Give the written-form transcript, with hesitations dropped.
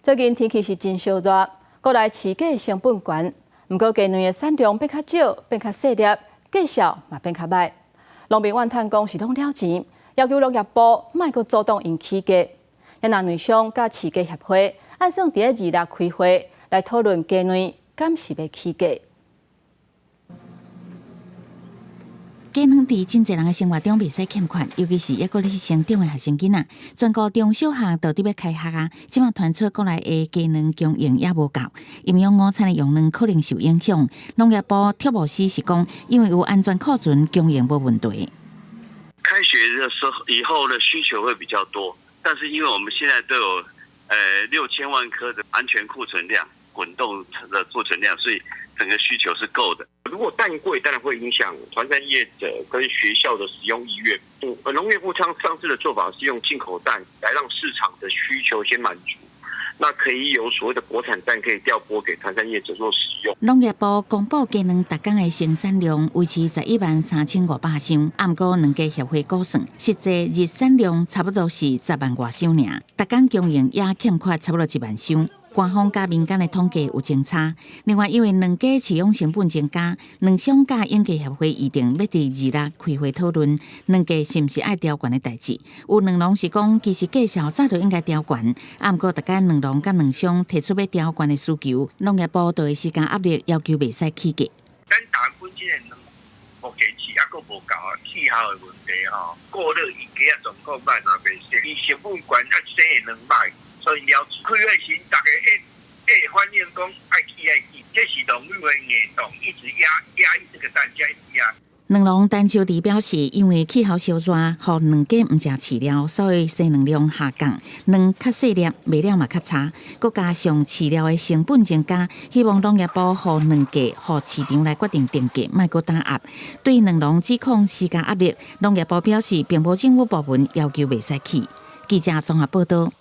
最近天氣是真燒熱，國內飼雞成本懸，毋過雞卵的產量變較少，變較細粒，價數嘛變較䆀。農民怨嘆講是攏了錢，要求農業部莫閣阻擋𪜶起價。也若卵商佮飼雞協會按算佇咧二六開會來討論雞卵敢是欲起價。雞卵佇真濟人的生活中袂使欠缺，尤其是猶閣咧成長的學生囡仔。全國中小學都佇欲開學啊，這馬傳出國內的雞卵供應猶無夠，營養午餐的用卵可能受影響。農業部畜牧司是講，因為有安全庫存，供應無問題。開學的時候以後的需求會比較多，但是因為我們現在都有6000萬顆的安全庫存量、滾動的庫存量，所以整個需求是夠的。如果蛋貴，當然會影響團膳業者跟學校的使用意願。農業部上上次的做法是用進口蛋來讓市場的需求先滿足，那可以有所謂的國產蛋可以調撥給團膳業者做使用。農業部公布雞卵逐工的生產量維持11萬3500箱，毋過卵雞協會估算，實際日產量差不多是10萬外箱爾，逐工供應也欠缺差不多1萬箱。官方佮民間的統計有真差。另外，因為卵雞飼養成本增加，卵商佮養雞協會預定欲佇二六開會討論卵價是毋是愛調懸的代誌。有卵農是講，其實價數早就應該調懸，啊，毋過逐家卵農佮卵商提出欲調懸的需求，農業部就會施加壓力，要求袂使起價。咱台灣本身的卵目前是猶閣無夠啊，氣候的問題吼，過熱伊雞仔狀況歹嘛袂適，伊成本懸啊生的卵䆀。所以了開會時，逐家會反映講愛起愛起，這是農委會硬擋，一直壓壓抑這個蛋價，一直壓。卵農陳秋弟表示，因為氣候燒熱，予卵雞毋食飼料，所以生卵量下降，卵較細粒，賣了嘛較差。閣加上飼料的成本增加，希望農業部予卵價，予市場來決定定價，莫閣打壓。對卵農指控施加壓力，農業部表示，並無政府部門要求袂使起。記者綜合報道。